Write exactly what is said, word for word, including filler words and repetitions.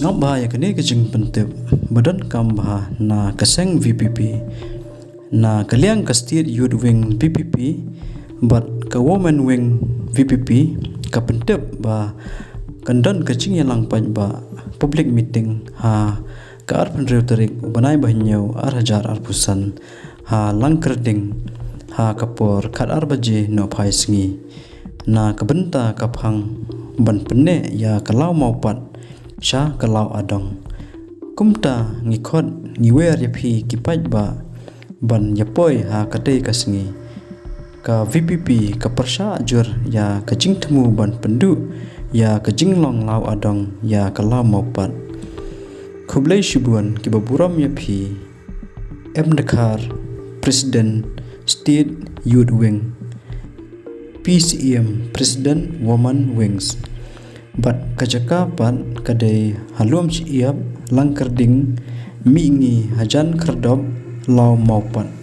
Ap bha ïa kane ka jingpyntip ba donkam bha na ka seng VPP, na ka liang ka State Youth Wing VPP bad ka Women Wing VPP, ka pyntip ba kan don ka jingïalang paidbah public meeting ha ka arphew hynriew tarik u bnai ba hynñiew ar hajar arphew san ha Langkyrding ha ka por khatar baje nohphai sngi, na ka bynta ka phang ban pynneh ïa ka law mawpat sha ka law adong. Kumta ngi khot ngi wer ïa phi ki paidbah ban ïa poi ha katei ka sngi. Ka VPP ka pyrshah jur ïa ka jingthmu ban pynduh ïa ka jinglong law adong ïa ka law mawpat. Khublei shibun kiba burom ïa phi. M Dkhar, President, State Youth Wing. P Syiem, President, Women Wings. Bad ka jaka pat ka dei ha Lumshyiap, Langkyrding, Mihngi hajan Khyrdop, Lawmawpat.